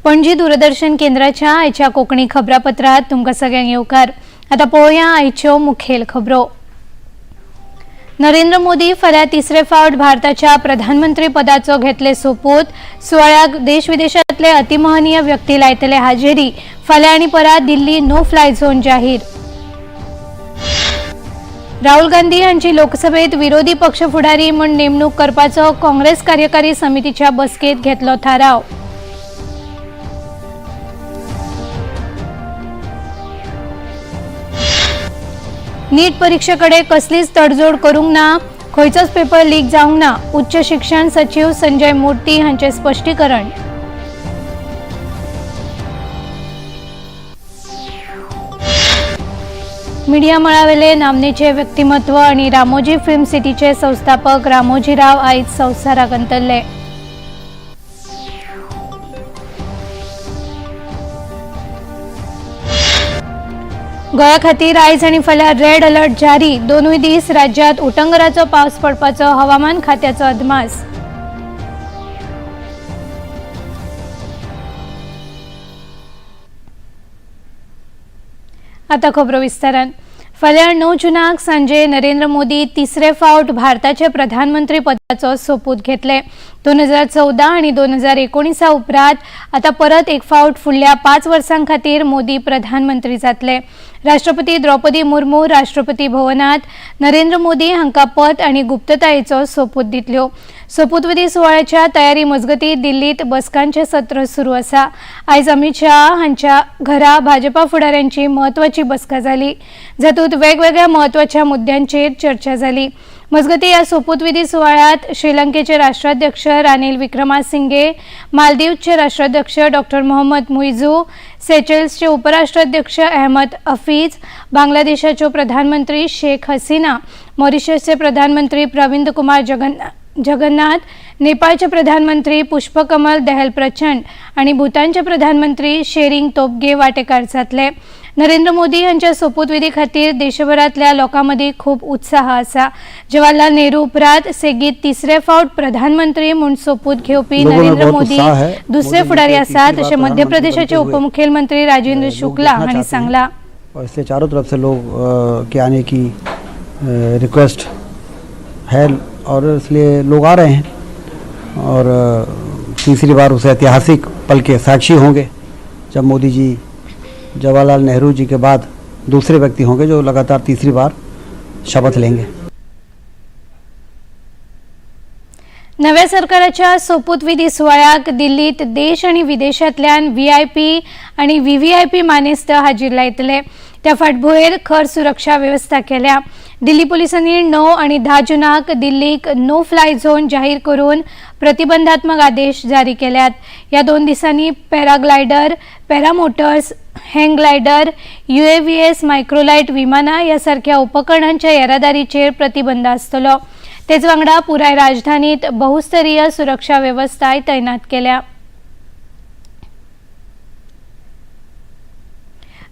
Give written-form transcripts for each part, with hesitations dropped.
पणजी दूरदर्शन केंद्राच्या आयच्या कोंकणी खबरापत्रात तुमकां सगळ्यांक येवकार. आतां पळोवया आयच्यो मुखेल खबरो. नरेंद्र मोदी फाल्यां तिसरे फावट भारताच्या प्रधानमंत्री पदाचो घेतले सोपूत. सुवाळ्याक देश विदेशांतले अतिमहनीय व्यक्ती लायतले हाजेरी. फाल्यां आनी परां दिल्ली नो फ्लाय झोन जाहीर. राहुल गांधी हांची लोकसभेत विरोधी पक्ष फुडारी म्हूण नेमणूक करपाचो काँग्रेस कार्यकारी समितीच्या बसकेत घेतलो थाराव. नीट परीक्षेकडे कसलीच तडजोड करूंक ना, खंयचोच पेपर लीक जावंक ना, उच्च शिक्षण सचीव संजय मूर्ती हांचे स्पश्टीकरण. मीडिया मळावेले नामनेचे व्यक्तिमत्व आणि रामोजी फिल्म सिटीचे संस्थापक रामोजी राव आयज संवसाराक अंतरले. गोंया खातीर आयज आनी फाल्यां रेड अलर्ट जारी. दोनूय दीस राज्यांत उटंगराचो पावस पडपाचो हवामान खात्याचो अदमास. आता खबरो विस्तारान. फाल्यां 9 जुनाक सांजे नरेंद्र मोदी तिसरे फावट भारताचे प्रधानमंत्री पदाचो सोपूत घेतले. 2014 आनी 2019 उपरांत आतां परत एक फावट फुडल्या 5 वर्सां खातीर मोदी प्रधानमंत्री जातले. राष्ट्रपती द्रौपदी मुर्मू राष्ट्रपती भवनात नरेंद्र मोदी हांकां पद आनी गुप्ततायेचो सोपूत दितल्यो. सोपूतविधी सुवाळ्याच्या तयारी मजगतीं दिल्लीत बसकांचें सत्र सुरू आसा. आयज अमित शाह हांच्या घरा भाजपा फुडाऱ्यांची म्हत्वाची बसका जाली, जातूंत वेगवेगळ्या म्हत्वाच्या मुद्द्यांचेर चर्चा जाली. मजगतीं ह्या सोपूतविधी सुवाळ्यांत श्रीलंकेचे राष्ट्राध्यक्ष रानिल विक्रमासिंघे, मालदीवचे राष्ट्राध्यक्ष डॉक्टर मोहम्मद मुइझू, सेचेल्सचे उपराष्ट्राध्यक्ष अहमद हफीज, बांगलादेशाच्यो प्रधानमंत्री शेख हसीना, मॉरिशसचे प्रधानमंत्री प्रविंद कुमार जगन्नाथ, नेपाळचे प्रधानमंत्री पुष्पकमल दहल प्रचंड आणि भूतानचे प्रधानमंत्री शेरिंग तोबगे वाटेकार जातले. नरेंद्र मोदी हांच्या सोपूतविधी खातीर देशभरांतल्या लोकां मदीं खूब उत्साह आसा. जवाहरलाल नेहरू उपरांत सेगीत तिसरे फावट प्रधानमंत्री म्हूण सोपूत घेवपी लोगों में नरेंद्र बहुत मोदी उत्साह है. दुसरे मोदी फुडारी जी के आसात तीसरी अशें बार मध्य प्रधानमंत्री प्रदेशाचे बनते हुए उपमुख्यमंत्री राजेंद्र लोग शुक्ला देखना हांणी चाहते हैं. सांगलां. और इसलिए चारों तरफ से लोग के आने की रिक्वेस्ट है और इसलिए लोग आ रहे हैं और तीसरी बार उस ऐतिहासिक पल के साक्षी होंगे जब मोदी जी जवाहरलाल नेहरू जी के बाद दूसरे व्यक्ति होंगे जो लगातार तीसरी बार शपथ लेंगे. नव्या सरकाराच्या सोपूतविधी सुवाळ्याक दिल्लीत देश आनी विदेशांतल्यान व्हीआयपी आनी व्हीव्हीआयपी मानेस्त हाजीर लायतले. त्या फाटभुंयेर खर सुरक्षा वेवस्था केल्या. दिल्ली पुलिसांनी 9 आनी 10 जुनाक दिल्लीक नो फ्लाय झोन जाहीर करून प्रतिबंधात्मक आदेश जारी केल्यात. ह्या 2 दिसांनी पॅराग्लायडर, पॅरामोटर्स, हँग ग्लायडर, युएव्हीएस, मायक्रोलायट विमानां ह्या सारक्या उपकरणांच्या येरादारीचेर प्रतिबंध आसतलो. तेच वांगडा पुराय राजधानीत बहुस्तरीय सुरक्षा वेवस्थाय तैनात केल्या.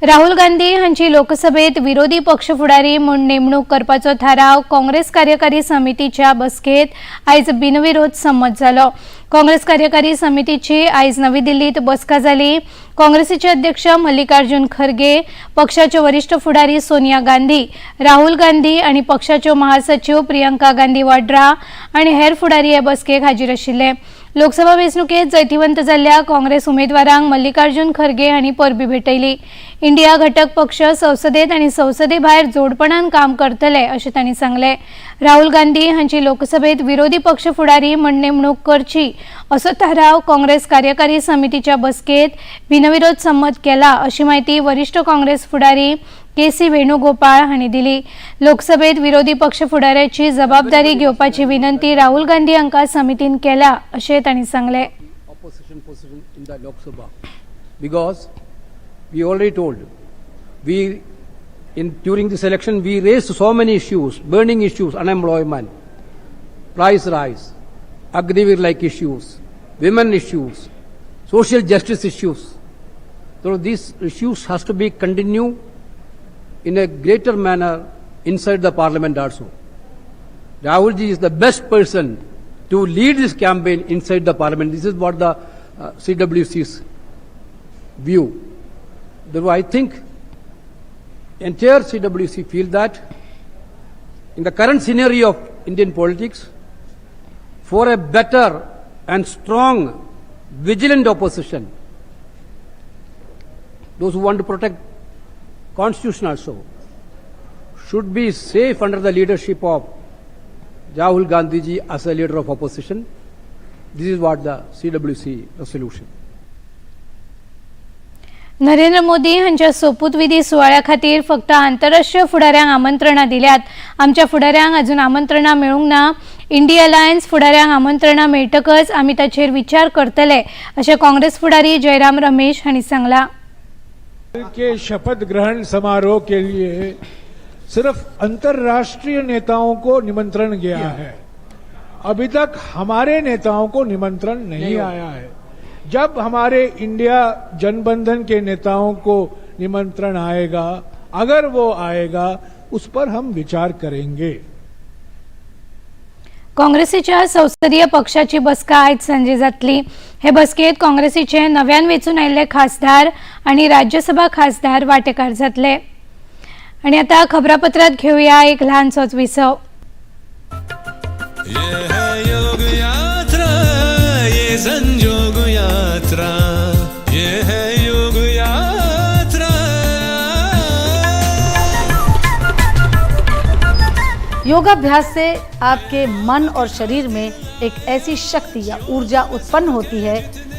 राहुल गांधी हांची लोकसभेत विरोधी पक्ष फुडारी म्हूण नेमणूक करपाचो थाराव काँग्रेस कार्यकारी समितीच्या बसकेत आयज बिनविरोध संमत जालो. काँग्रेस कार्यकारी समितीची आयज नवी दिल्लीत बसका जाली. काँग्रेसीचे अध्यक्ष मल्लिकार्जुन खरगे, पक्षाच्यो वरिष्ठ फुडारी सोनिया गांधी, राहुल गांधी आनी पक्षाच्यो महासचीव प्रियंका गांधी वाड्रा आनी हेर फुडारी हे बसकेक हाजीर आशिल्ले. लोकसभा वेंचणुकेत जैतिवंत जाल्ल्या काँग्रेस उमेदवारांक मल्लिकार्जुन खरगे हांणी परबी भेटयली. इंडिया घटक पक्ष संसदेत आनी संसदे भायर जोडपणान काम करतले अशें तांणी सांगलें. राहुल गांधी हांची लोकसभेत विरोधी पक्ष फुडारी म्हूण नेमणूक करची असो थाराव काँग्रेस कार्यकारी समितीच्या बसकेत बिनविरोध संमत केला अशी माहिती वरिष्ठ काँग्रेस फुडारी के सी वेणुगोपाळ हांणी दिली. लोकसभेत विरोधी पक्ष फुडाऱ्याची जबाबदारी घेवपाची विनंती राहुल गांधी हांकां समितीन केल्या अशें तांणी सांगलें. Opposition position in the Lok Sabha, because we already told, we in during this election we raised so many issues, burning issues, unemployment, price rise, Agniveer like issues, women issues, social justice issues. So these issues has to be continued in a greater manner inside the parliament also. Rahul ji is the best person to lead this campaign inside the parliament. This is what the CWC's view. Therefore, I think entire CWC feel that in the current scenario of Indian politics, for a better and strong, vigilant opposition, those who want to protect Constitution also, should be safe under the leadership of Rahul Gandhi ji as a leader of opposition. This is what the CWC resolution. Narendra Modi हांच्या सोपूतविधी सुवाळ्या खातीर फक्त आंतरराष्ट्रीय फुडाऱ्यांक आमंत्रणां दिल्यात. आमच्या फुडाऱ्यांक अजून आमंत्रणां मेळूंक ना. इंडी अलायन्स फुडाऱ्यांक आमंत्रणां मेळटकच आमी ताचेर विचार करतले, अशें काँग्रेस फुडारी जयराम रमेश हांणी सांगलां. के शपथ ग्रहण समारोह के लिए सिर्फ अंतर्राष्ट्रीय नेताओं को निमंत्रण गया है. अभी तक हमारे नेताओं को निमंत्रण नहीं आया है. जब हमारे इंडिया जनबंधन के नेताओं को निमंत्रण आएगा, अगर वो आएगा, उस पर हम विचार करेंगे. काँग्रेसीच्या संसदीय पक्षाची बसका आयज सांजे जातली. हे बसकेत काँग्रेसीचे नव्यान वेंचून आयिल्ले खासदार आनी राज्यसभा खासदार वांटेकार जातले. आनी आतां खबरापत्रांत घेवया एक ल्हानसोच विसव. ये है योग यात्रा, ये संजोग यात्रा, ये है योग यात्रा. योगाभ्यास से आपके मन और शरीर में एक ऐसी शक्ति या ऊर्जा उत्पन्न होती है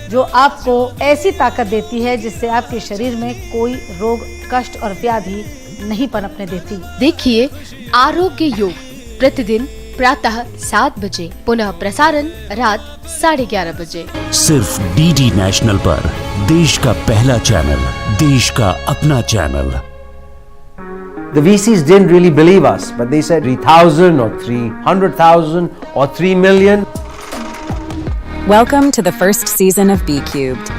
जो आपको ऐसी ताकत देती है जिससे आपके शरीर में कोई रोग, कष्ट और व्याधि नहीं पनपने देती. देखिए आरोग्य योग प्रतिदिन प्रातः 7 बजे, पुनः प्रसारण रात 11:30 बजे. सिर्फ डीडी नेशनल पर, देश का पहला चैनल, देश का अपना channel. The VCs didn't really believe us, but they said 3,000 or 300,000 or 3 million. Welcome to the first season of B Cubed.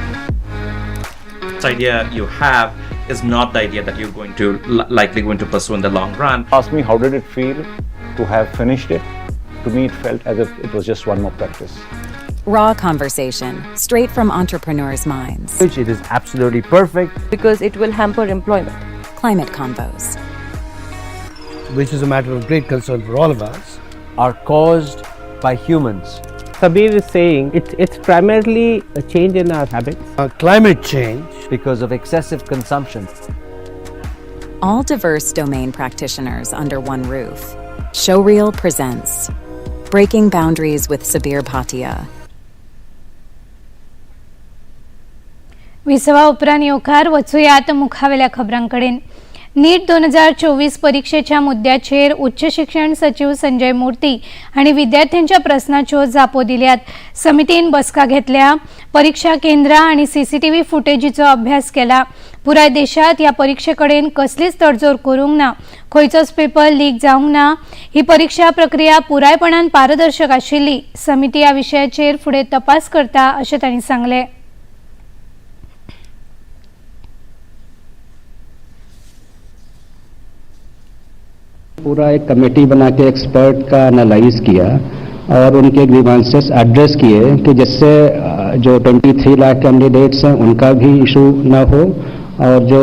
Idea you have is not the idea that you're going to likely going to pursue in the long run. Ask me how did it feel to have finished it? To me, it felt as if it was just one more practice. Raw conversation, straight from entrepreneurs' minds. It is absolutely perfect. Because it will hamper employment. Climate convos. Which is a matter of great concern for all of us. Are caused by humans. Sabir is saying it's primarily a change in our habits. Climate change. Because of excessive consumption. All diverse domain practitioners under one roof. Showreel presents Breaking Boundaries with Sabir Bhatia. विसवा उपरांत येवकार. वचुयात मुखावेल्या खबरांकडेन. नीट 2024 परिक्षेच्या मुद्द्याचेर उच्च शिक्षण सचिव संजय मूर्ती हांणी विद्यार्थ्यांच्या प्रस्नाच्यो जापो दिल्यात. समितीन बसका घेतल्या, परिक्षा केंद्रां आनी सीसीटीव्ही फुटेजीचो अभ्यास केला. पुराय देशात ह्या परिक्षे कडेन कसलीच तडजोड करूंक ना. खंयचोच पेपर लीक जावंक ना. ही परिक्षा प्रक्रिया पुरायपणान पारदर्शक आशिल्ली. समिती ह्या विशयाचेर फुडें तपास करता, अशें तांणी सांगलें. पूरा एक कमेटी बना के एक्सपर्ट का एनालाइज किया और उनके ग्रीवांसेस एड्रेस किए कि जिससे जो 23 लाख कैंडिडेट्स हैं, उनका भी इशू ना हो और जो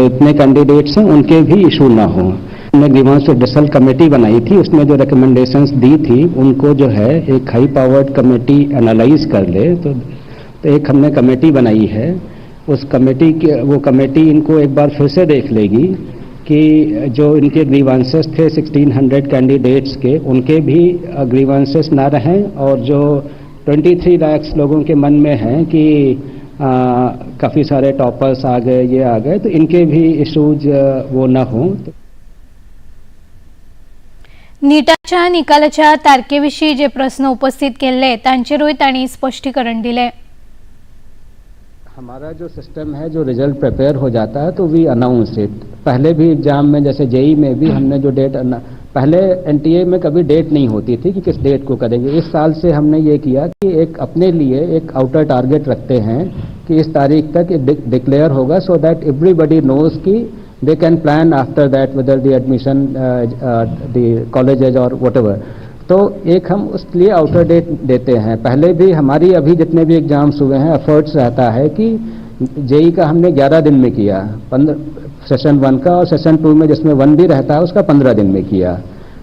इतने कैंडिडेट्स हैं, उनके भी इशू ना हो. हमने ग्रीवांस रिड्रेसल कमेटी बनाई थी. उसमें जो रिकमेंडेशंस दी थी, उनको जो है एक हाई पावर्ड कमेटी एनालाइज कर ले. तो एक हमने कमेटी बनाई है. उस कमेटी के वो कमेटी इनको एक बार फिर से देख लेगी कि जो इनके ग्रीवांसेस थे 1600 कैंडिडेट्स के, उनके भी ग्रीवांसेस ना रहें और जो 23 लाख लोगों के मन में हैं कि काफ़ी सारे टॉपर्स आ गए, ये आ गए, तो इनके भी इश्यूज वो ना हों. नीटाच्या निकालाच्या तारखेविशीं जे प्रस्न उपस्थित केल्ले, तांचेरूय तांणी स्पश्टीकरण दिलें. हमारा जो सिस्टम है, जो रिजल्ट प्रिपेयर हो जाता है तो we announce it. पहले भी एग्जाम में, जैसे जेई में भी हमने जो डेट, पहले एनटीए में कभी डेट नहीं होती थी कि किस डेट को करेंगे. इस साल से हमने ये किया कि एक अपने लिए एक आउटर टारगेट रखते हैं कि इस तारीख तक डिक्लेयर होगा, सो that everybody knows कि they can plan after that, whether the admission, the colleges or whatever. तो एक हम उस लिए आउटर डेट देते हैं. पहले भी हमारी, अभी जितने भी एग्जाम्स हुए हैं, एफर्ट्स रहता है कि जेई का हमने 11 दिन में किया, 15 सेशन 1 का, और सेशन 2 में जिसमें 1 भी रहता है उसका 15 दिन में किया।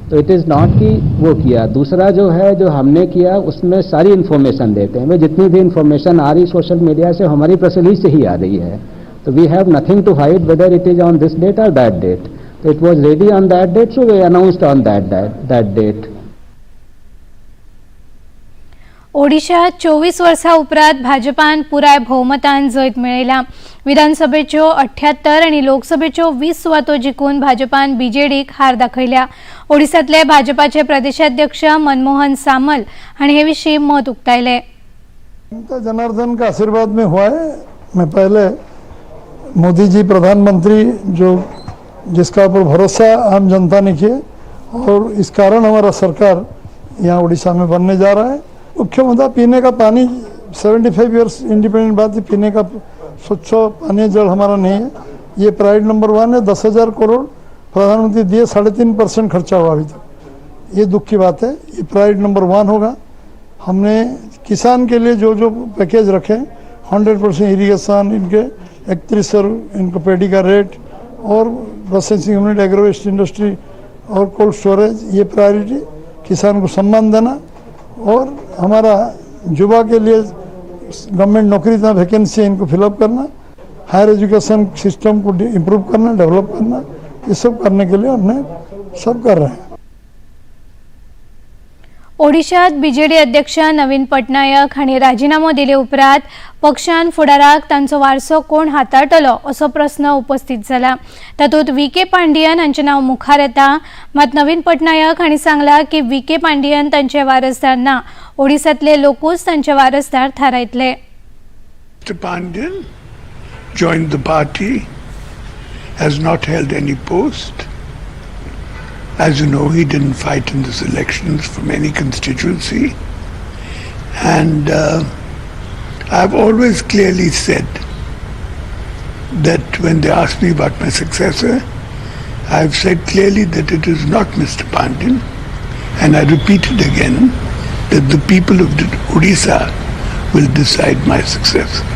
तो it is not कि वो किया। दूसरा जो है जो हमने किया उसमें सारी इन्फॉर्मेशन देते हैं। जितनी भी इन्फॉर्मेशन आ रही सोशल मीडिया से हमारी प्रेस रिलीज से ही आ रही है। तो we have nothing to hide whether it is on this date or that date. It was ready on that date, so we announced on that date. Odisha 24 वर्सां उपरांत भाजपान पुराय भोवमतान जैत मेळयला। विधानसभेच्यो 78 आनी लोकसभेच्यो 20 सुवातो जिखून भाजपान बीजेडीक हार दाखयल्या। ओडिशांतले भाजपाचे प्रदेशाध्यक्ष मनमोहन सामल हांणी हे विशीं मत उक्तायलें। जनता जनार्दन का आशीर्वाद में हुआ है। मैं पहले मोदी जी प्रधानमंत्री जो जिसका ऊपर भरोसा आम जनता ने किया और इस कारण हमारा सरकार यहाँ उड़ीसा में बनने जा रहा है। मुख्य मुद्दा पीने का पानी, 75 इयर्स इंडिपेंडेंट बाद पीने का स्वच्छ पानी जल हमारा नहीं है। ये प्रायोरिटी नंबर 1 है। 10,000 करोड़ प्रधानमंत्री दिए, 3.5% खर्चा हुआ अभी तक। ये दुख की बात है। ये प्रायोरिटी नंबर 1 होगा। हमने किसान के लिए जो जो पैकेज रखे, 100% इरीगेशन, इनके 3100 इनको पेडी का रेट और प्रोसेसिंग यूनिट, एग्रोवेस्ट इंडस्ट्री और कोल्ड स्टोरेज, ये प्रायोरिटी, किसान को सम्मान देना और हमारा युवा के लिए गवर्नमेंट नौकरी इतना वैकेंसी है इनको फिलअप करना, हायर एजुकेशन सिस्टम को इम्प्रूव करना, डेवलप करना, ये सब करने के लिए हमने सब कर रहे हैं। ओडिशात बीजेडी अध्यक्ष नवीन पटनायक हांणी राजीनामो दिले उपरांत पक्षान फुडाराक तांचो वारसो कोण हाताळटलो असो प्रस्न उपस्थित जाला। तातूंत व्ही के पांडियन हांचें नांव मुखार येता। मात नवीन पटनायक हांणी सांगलां की व्ही के पांडियन तांचे वारसदार ना, ओडिशांतले लोकूच तांचे वारसदार थारायतले। Mr. Pandian joined the party, has not held any post. As you know, he didn't fight in this elections from any constituency. And I've always clearly said that when they asked me about my successor, I've said clearly that it is not Mr. Pandian. And I repeat it again, that the people of Odisha will decide my successor.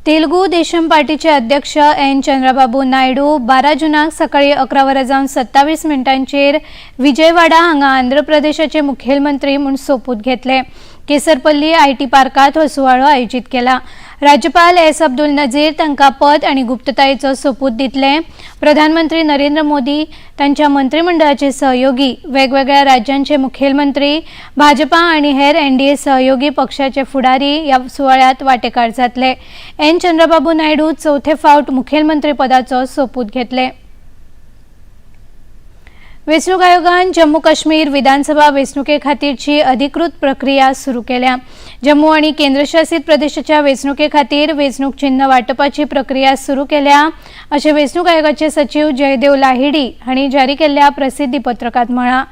Telugu Desam पार्टीचे अध्यक्ष N Chandrababu Naidu 12 जूनाक सकाळी 11 वरां जावन 27 मिनटांचेर विजयवाडा हांगा आंध्र प्रदेशाचे मुखेलमंत्री म्हूण सोपूत घेतले। केसरपल्ली IT पार्कात हो सुवाळो आयोजीत केला। राज्यपाल एस अब्दुल नजीर तांकां पद आनी गुप्ततायेचो सोपूत दितले। प्रधानमंत्री नरेंद्र मोदी, तांच्या मंत्रिमंडळाचे सहयोगी, वेगवेगळ्या राज्यांचे मुखेलमंत्री, भाजपा आनी हेर एनडीए सहयोगी पक्षाचे फुडारी ह्या सुवाळ्यांत वांटेकार जातले। एन चंद्रबाबू नायडू चवथे फावट मुखेलमंत्री पदाचो सोपूत घेतले। वेंचणूक आयोगान जम्मू काश्मीर विधानसभा वेंचणुके खातीरची अधिकृत प्रक्रिया सुरू केल्या। जम्मू आनी केंद्रशासित प्रदेशाच्या वेंचणुके खातीर वेंचणूक चिन्ह वांटपाची प्रक्रिया सुरू केल्या अशें वेंचणूक आयोगाचे सचीव जयदेव लाहिडी हांणी जारी केल्ल्या प्रसिद्धी पत्रकांत म्हळां।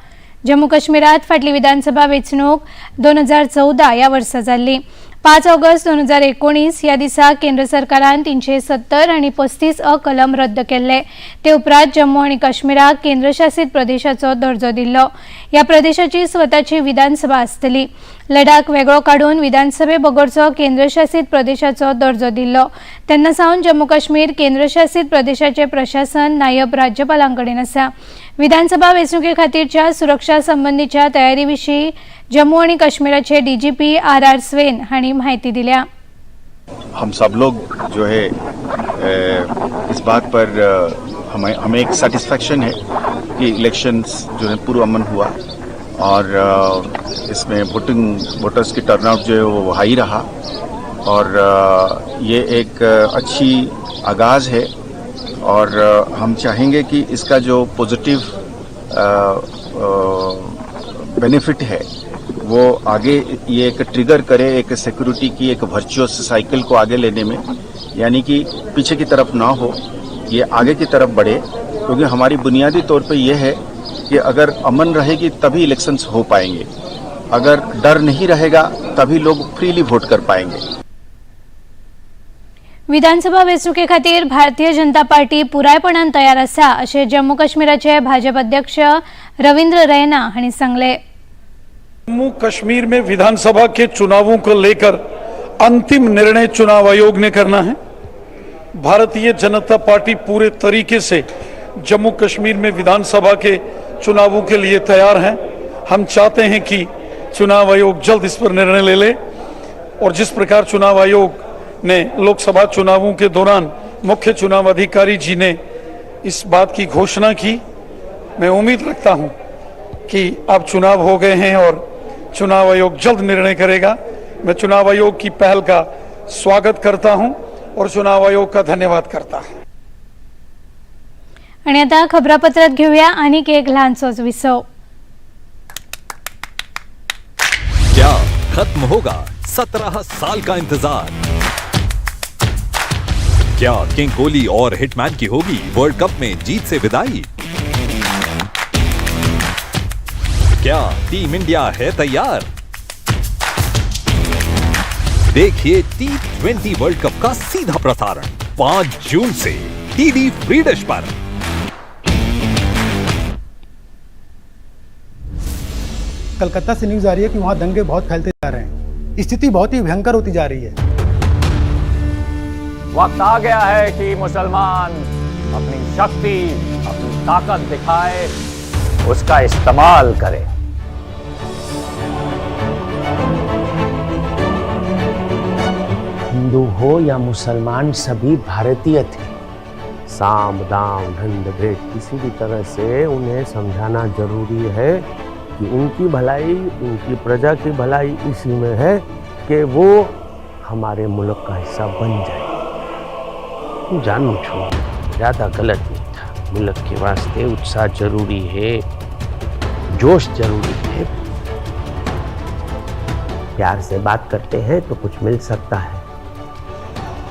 जम्मू काश्मीरात फाटली विधानसभा वेंचणूक 2014 ह्या वर्सा जाल्ली। 5 ऑगस्ट 2019 ह्या दिसा केंद्र सरकारान 370 आनी 35 अ कलम रद्द केल्ले। ते उपरांत जम्मू आनी काश्मीराक केंद्रशासित प्रदेशाचो दर्जो दिल्लो। ह्या प्रदेशाची स्वताची विधानसभा आसतली। लडाख वेगळो काडून विधानसभे बगरचो केंद्रशासित प्रदेशाचो दर्जो दिल्लो। तेन्ना सावन जम्मू काश्मीर केंद्रशासित प्रदेशाचे प्रशासन नायब राज्यपालां कडेन आसा। विधानसभा वेंचणुके खातीरच्या सुरक्षा संबंदीच्या तयारी विशीं जम्मू आनी काश्मीराचे डीजीपी आर आर स्वेन हांणी म्हायती दिल्या। हम सब लोग जो है इस बात पर हमें हमें एक सेटिस्फैक्शन है कि इलेक्शंस जो है पूरा अमन हुआ और इसमें वोटिंग वोटर्स की टर्नआउट जो है वो हाई रहा और ये एक अच्छी आगाज़ है और हम चाहेंगे कि इसका जो पॉजिटिव बेनिफिट है वो आगे ये एक ट्रिगर करे एक सिक्योरिटी की एक वर्चुअस साइकिल को आगे लेने में, यानी कि पीछे की तरफ ना हो, ये आगे की तरफ बढ़े, क्योंकि हमारी बुनियादी तौर पे ये है कि अगर अमन रहेगी तभी इलेक्शंस हो पाएंगे, अगर डर नहीं रहेगा तभी लोग फ्रीली वोट कर पाएंगे। विधानसभा वेंचणुके खातीर भारतीय जनता पार्टी पुरायपणान तयार आसा अशें जम्मू काश्मीराचे भाजप अध्यक्ष रवींद्र रैना हांणी सांगलें। जम्मू कश्मीर में विधानसभा के चुनावों को लेकर अंतिम निर्णय चुनाव आयोग ने करना है। भारतीय जनता पार्टी पूरे तरीके से जम्मू कश्मीर में विधानसभा के चुनावों के लिए तैयार है। हम चाहते हैं कि चुनाव आयोग जल्द इस पर निर्णय ले ले और जिस प्रकार चुनाव आयोग ने लोकसभा चुनावों के दौरान मुख्य चुनाव अधिकारी जी ने इस बात की घोषणा की, मैं उम्मीद रखता हूं कि अब चुनाव हो गए हैं और चुनाव आयोग जल्द निर्णय करेगा। मैं चुनाव आयोग की पहल का स्वागत करता हूं और चुनाव आयोग का धन्यवाद करता हूं। आणि आता खबरापत्रात घेऊया आणीक एक ल्हानसोच विसव। क्या खत्म होगा 17 साल का इंतजार? क्या किंग कोहली और हिटमैन की होगी वर्ल्ड कप में जीत से विदाई? क्या टीम इंडिया है तैयार? देखिए T20 world cup का सीधा प्रसारण 5 जून से डीडी फ्री डिश पर। कलकत्ता से न्यूज आ रही है कि वहां दंगे बहुत फैलते जा रहे हैं, स्थिति बहुत ही भयंकर होती जा रही है। वक्त आ गया है कि मुसलमान अपनी शक्ति, अपनी ताकत दिखाए, उसका इस्तेमाल करे। हिंदू हो या मुसलमान, सभी भारतीय थे। साम दाम दंड भेद किसी भी तरह से उन्हें समझाना जरूरी है कि उनकी भलाई, उनकी प्रजा की भलाई इसी में है कि वो हमारे मुल्क का हिस्सा बन जाए। जानू छो ज़्यादा गलत नहीं था। मुल्क के वास्ते उत्साह जरूरी है, जोश जरूरी है। प्यार से बात करते हैं तो कुछ मिल सकता है,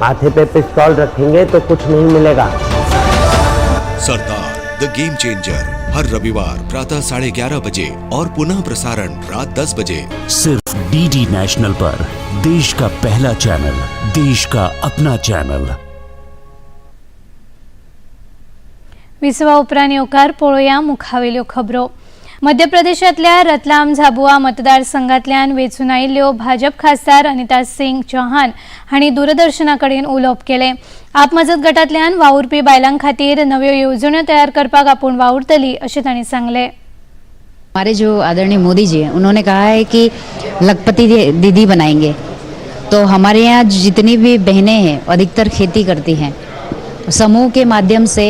माथे पे पिस्तौल रखेंगे तो कुछ नहीं मिलेगा। सरदार the game changer हर रविवार प्रातः 11:30 बजे और पुनः प्रसारण रात 10 बजे सिर्फ डीडी नेशनल पर देश का पहला चैनल, देश का अपना चैनल। विसवा उपरांत येवकार पळोवया मुखावेल्यो खबरो। मध्य प्रदेशांतल्या रतलाम झाबुआ मतदारसंघांतल्यान वेंचून आयिल्ल्यो भाजप खासदार अनिता सिंग चौहान हांणी दूरदर्शना कडेन उलोवप केलें। आप मजत गटांतल्यान वावुरपी बायलां खातीर नव्यो येवजण्यो तयार करपाक आपूण वावुरतली अशें तांणी सांगलें। हमारे जो आदरणीय मोदी जी हैं, उन्होंने कहा है कि लखपति दीदी बनाएंगे, तो हमारे यहाँ जितनी भी बहनें हैं अधिकतर खेती करती हैं, समूह के माध्यम से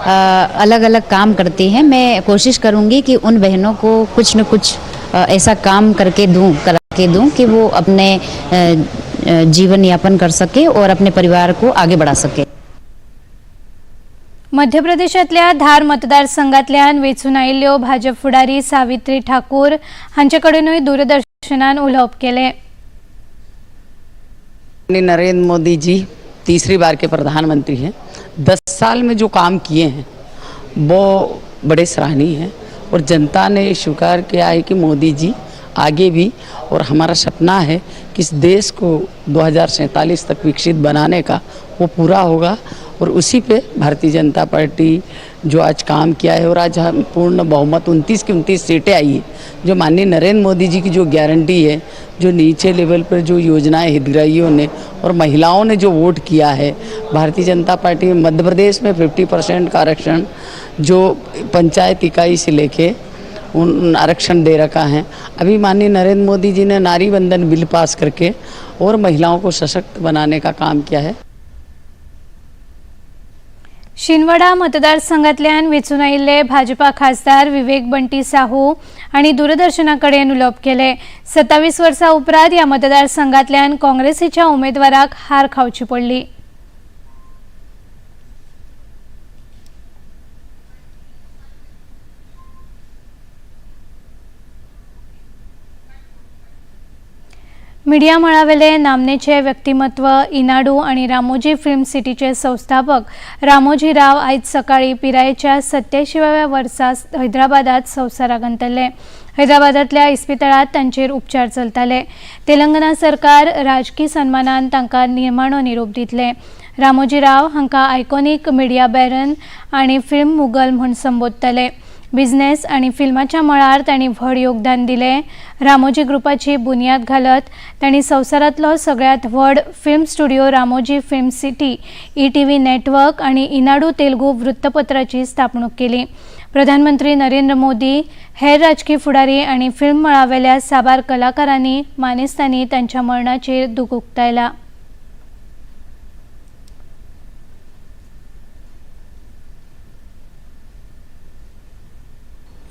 अलग अलग काम करती हैं। मैं कोशिश करूंगी कि उन बहनों को कुछ न कुछ ऐसा काम करके दूं, करा के दूं कि वो अपने जीवन यापन कर सके और अपने परिवार को आगे बढ़ा सके। मध्य प्रदेशांतल्या धार मतदारसंघांतल्यान वेंचून आयिल्ल्यो भाजप फुडारी सावित्री ठाकूर हांचे कडेनूय दूरदर्शनान उलोवप केलें। नरेंद्र मोदी जी तीसरी बार के प्रधानमंत्री हैं। 10 साल में जो काम किए हैं वो बड़े सराहनीय हैं और जनता ने स्वीकार किया है कि मोदी जी आगे भी, और हमारा सपना है कि इस देश को 2047 तक विकसित बनाने का, वो पूरा होगा। और उसी पे भारतीय जनता पार्टी जो आज काम किया है और आज हम पूर्ण बहुमत 29 की 29 सीटें आई है, जो माननीय नरेंद्र मोदी जी की जो गारंटी है, जो नीचे लेवल पर जो योजनाएं हितग्राहियों ने और महिलाओं ने जो वोट किया है, भारतीय जनता पार्टी में मध्य प्रदेश में 50% का आरक्षण जो पंचायत इकाई से लेके उन आरक्षण दे रखा है। अभी माननीय नरेंद्र मोदी जी ने नारी बंधन बिल पास करके और महिलाओं को सशक्त बनाने का काम किया है। शिनवाडा मतदारसंघांतल्यान वेंचून आयिल्ले भाजपा खासदार विवेक बंटी साहू हांणी दूरदर्शना कडेन उलोवप केलें। 27 वर्सां उपरांत ह्या मतदारसंघांतल्यान काँग्रेसीच्या उमेदवाराक हार खावची पडली। मिडिया मळावेले नामनेचे व्यक्तिमत्व इनाडू आणि रामोजी फिल्म सिटीचे संस्थापक रामोजी राव आयज सकाळी पिरायेच्या 87व्या वर्सा हैदराबादात संवसाराक अंतरले। हैदराबादांतल्या इस्पितळांत तांचेर उपचार चलताले। तेलंगणा सरकार राजकी सन्मानान तांकां निमाणो निरोप दितले। रामोजी राव हांकां आयकॉनिक मिडिया बॅरन आनी फिल्म मुगल म्हूण संबोधताले। बिझनेस आनी फिल्माच्या मळार तांणी व्हड योगदान दिलें. रामोजी ग्रुपाची बुन्याद घालत तांणी संवसारांतलो सगळ्यांत व्हड film studio Ramoji film city, ETV network आनी इनाडू तेलुगू वृत्तपत्राची स्थापणूक केली. प्रधानमंत्री नरेंद्र मोदी, हेर राजकी फुडारी आनी फिल्म मळावेल्या साबार कलाकारांनी, मानेस्तांनी तांच्या मरणाचेर दुख उक्तायला.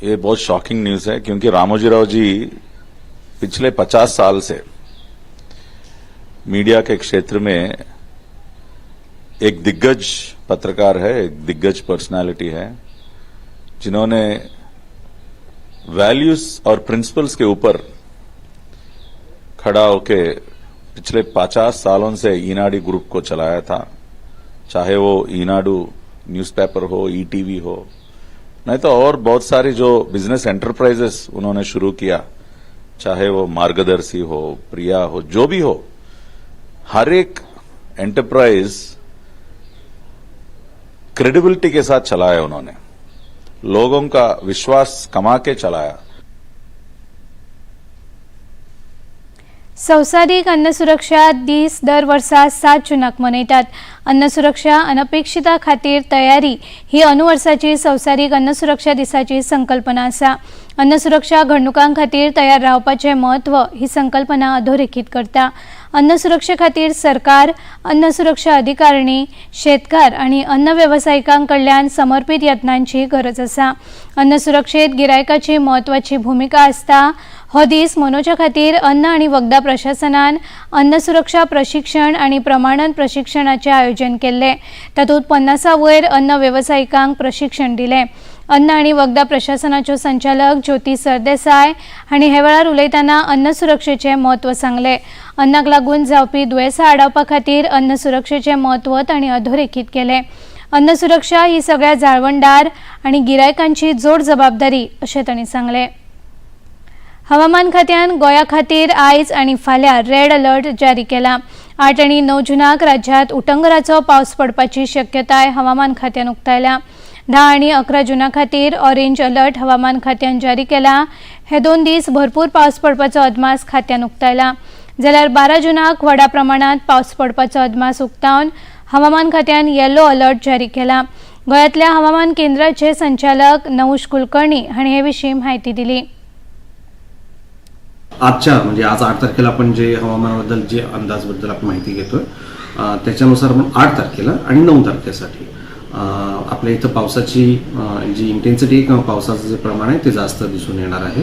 ये बहुत शॉकिंग न्यूज है, क्योंकि रामोजी राव जी पिछले 50 साल से मीडिया के क्षेत्र में एक दिग्गज पत्रकार है, एक दिग्गज पर्सनालिटी है, जिन्होंने वैल्यूज और प्रिंसिपल्स के ऊपर खड़ा होके पिछले 50 सालों से ईनाडु ग्रुप को चलाया था। चाहे वो ईनाडु न्यूज़पेपर हो, ईटीवी हो, नहीं तो और बहुत सारी जो बिजनेस एंटरप्राइजेस उन्होंने शुरू किया, चाहे वो मार्गदर्शी हो, प्रिया हो, जो भी हो, हर एक एंटरप्राइज क्रेडिबिलिटी के साथ चलाया उन्होंने, लोगों का विश्वास कमा के चलाया। संवसारीक अन्न सुरक्षा दीस दर वर्सा 7 जूनाक मनयतात. अन्न सुरक्षा अनपेक्षिता खातीर तयारी ही अनुवर्साची संवसारीक अन्न सुरक्षा दिसाची संकल्पना आसा. अन्न सुरक्षा घडणुकां खातीर तयार रावपाचें म्हत्व ही संकल्पना अधोरेखीत करता. अन्न सुरक्षे खातीर सरकार, अन्न सुरक्षा अधिकारणी, शेतकार आनी अन्न वेवसायिकां कडल्यान समर्पीत यत्नांची गरज आसा. अन्न सुरक्षेत गिरायकाची म्हत्वाची भुमिका आसता. हो दीस मनोवच्या खातीर अन्न आनी वखदां प्रशासनान अन्न सुरक्षा प्रशिक्षण आनी प्रमाणन प्रशिक्षणाचें आयोजन केल्लें. तातूंत 50 वयर अन्न वेवसायिकांक प्रशिक्षण दिलें. अन्न आनी वखदां प्रशासनाच्यो संचालक ज्योती सरदेसाय हांणी हे वेळार उलयतना अन्न सुरक्षेचें म्हत्व सांगलें. अन्नाक लागून जावपी दुयेंसां आडावपा खातीर अन्न सुरक्षेचें म्हत्व तांणी अधोरेखीत केलें. अन्न सुरक्षा ही सगळ्या जाळवणदार आनी गिरायकांची जोड जबाबदारी अशें तांणी सांगलें. हवामान खात्यान गोंया खातीर आयज आनी फाल्यां रेड अलर्ट जारी केला. 8 आनी 9 जूनाक राज्यांत उटंगराचो पावस पडपाची शक्यताय हवामान खात्यान उक्तायल्या. 10 आनी 11 जूना खातीर ऑरेंज अलर्ट हवामान खात्यान जारी केला. हे 2 दीस भरपूर पावस पडपाचो अदमास खात्यान उक्तायला. जाल्यार 12 जूनाक व्हडा प्रमाणांत पावस पडपाचो अदमास उक्तावन हवामान खात्यान येलो अलर्ट जारी केला. गोंयांतल्या हवामान केंद्राचे संचालक नवूश कुलकर्णी हांणी हे विशीं म्हायती दिली. आजच्या म्हणजे आज 8 तारखेला आपण जे हवामानाबद्दल जे अंदाजबद्दल आपण माहिती घेतोय त्याच्यानुसार आपण 8 तारखेला आणि 9 तारखेसाठी आपल्या इथं पावसाची जी इंटेन्सिटी किंवा पावसाचं जे प्रमाण आहे ते जास्त दिसून येणार आहे.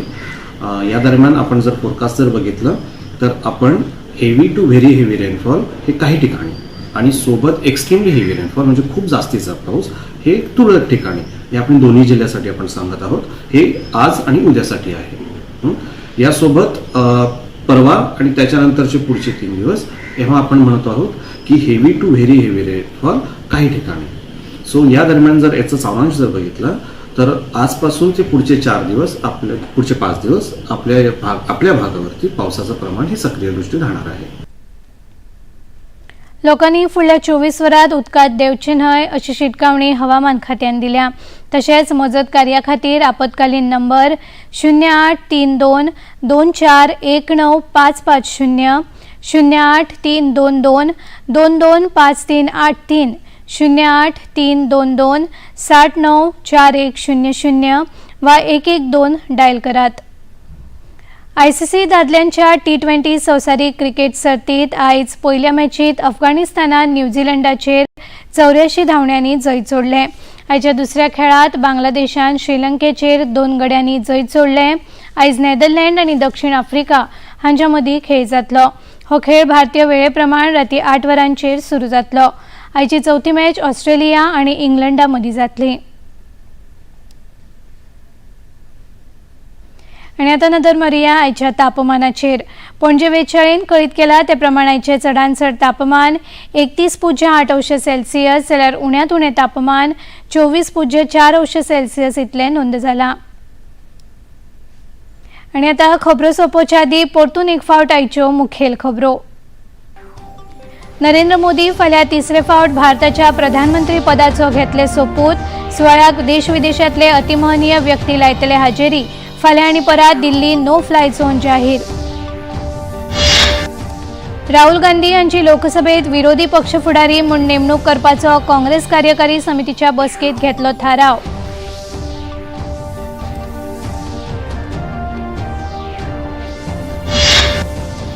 या दरम्यान आपण जर फोरकास्ट जर बघितलं तर आपण heavy to very heavy rainfall हे काही ठिकाणी आणि सोबत एक्स्ट्रीमली हेवी रेनफॉल म्हणजे खूप जास्तीचा पाऊस हे तुरळक ठिकाणी हे आपण दोन्ही जिल्ह्यासाठी आपण सांगत आहोत. हे आज आणि उद्यासाठी आहे. यासोबत परवा आणि त्याच्यानंतरचे पुढचे 3 दिवस तेव्हा आपण म्हणतो आहोत की heavy to very heavy rainfall काही ठिकाणी. सो या दरम्यान जर याचा सारांश जर बघितला तर आजपासून ते पुढचे 4 दिवस आपले पुढचे 5 दिवस आपल्या भागावरती पावसाचं प्रमाण हे सक्रिय दृष्टी राहणार आहे. लोकांनी फुडल्या 24 वरांत उदकांत देंवचें न्हय अशी शिटकावणी हवामान खात्यान दिल्या. तशेंच मजत कार्या खातीर आपत्कालीन नंबर 0832 2419 550, 08322 225383, 08322 694100 वा 112 डायल करात. आयसीसी दादल्यांच्या T20 संवसारीक क्रिकेट सर्तीत आयज पयल्या मॅचीत अफगाणिस्तानान न्यूझीलंडाचेर 84 धांवड्यांनी जैत जोडलें. आयच्या दुसऱ्या खेळांत बांगलादेशान श्रीलंकेचेर 2 गड्यांनी जैत जोडलें. आयज नेदरलँड आनी दक्षिण आफ्रिका हांच्या मदीं खेळ जातलो. हो खेळ भारतीय वेळे प्रमाण राती 8 वरांचेर सुरू जातलो. आयची चवथी मॅच ऑस्ट्रेलिया आनी इंग्लंडा मदीं जातली. आनी आतां नदर मारुया आयच्या तापमानाचेर. पणजे वेधशाळेन कळीत केला ते प्रमाण आयचें चडांत चड तापमान 31.8 अंश सेल्सियस जाल्यार उण्यांत उणें तापमान 24.4 अंश सेल्सियस इतलें नोंद जालां. आनी आतां खबरो सोंपोवच्या आदीं परतून एक फावट आयच्यो मुखेल खबरो. नरेंद्र मोदी फाल्यां तिसरे फावट भारताच्या प्रधानमंत्री पदाचो घेतले सोपूत. सुवाळ्याक देश विदेशांतले अतिमहनीय व्यक्ती लायतले हाजेरी. फाल्यां आनी परात दिल्ली नो फ्लाय झोन जाहीर. राहुल गांधी यांची लोकसभेत विरोधी पक्ष फुडारी म्हूण नेमणूक करपाचो काँग्रेस कार्यकारी समितीच्या बसकेत घेतलो थाराव.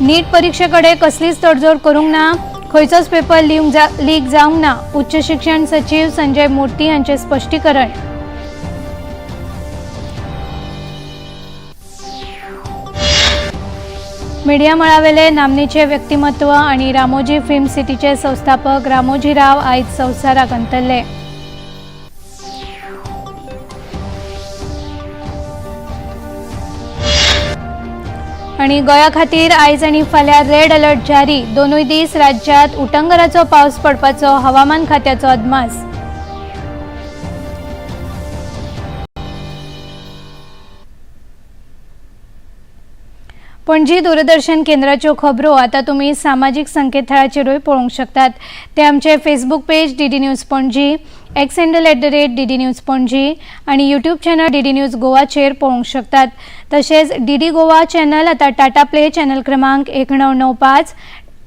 नीट परीक्षेकडे कसलीच तडजोड करूंक ना, खंयचोच पेपर लीक जावंक ना, उच्च शिक्षण सचीव संजय मूर्ती हांचें स्पश्टीकरण. मिडिया मळावेले नामनेचे व्यक्तिमत्व आणि रामोजी फिल्म सिटीचे संस्थापक रामोजी राव आयज संवसाराक अंतरले. आणि गोंया खातीर आयज आनी फाल्यां रेड अलर्ट जारी. दोनूय दीस राज्यांत उटंगराचो पावस पडपाचो हवामान खात्याचो अदमास. पणजी दूरदर्शन केंद्राच्यो खबरो आतां तुमी सामाजीक संकेतथळाचेरूय पळोवंक शकतात. ते आमचे Facebook page DD news Panaji, X handle @DD News Panaji आनी यूट्यूब चॅनल डीडी न्यूज गोवाचेर पळोवंक शकतात. तशेंच डीडी गोवा चॅनल आतां टाटा प्ले चॅनल क्रमांक 1995,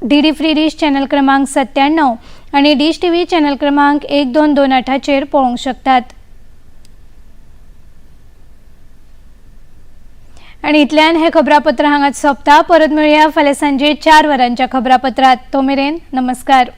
डीडी फ्री डिश चॅनल क्रमांक 97 आनी डिश टीव्ही चॅनल क्रमांक 1228चेर पळोवंक शकतात. आनी इतल्यान हे खबरापत्र हांगाच सोंपता. परत मेळया फाल्यां सांजे 4 वरांच्या खबरापत्रात. तो मेरेन नमस्कार.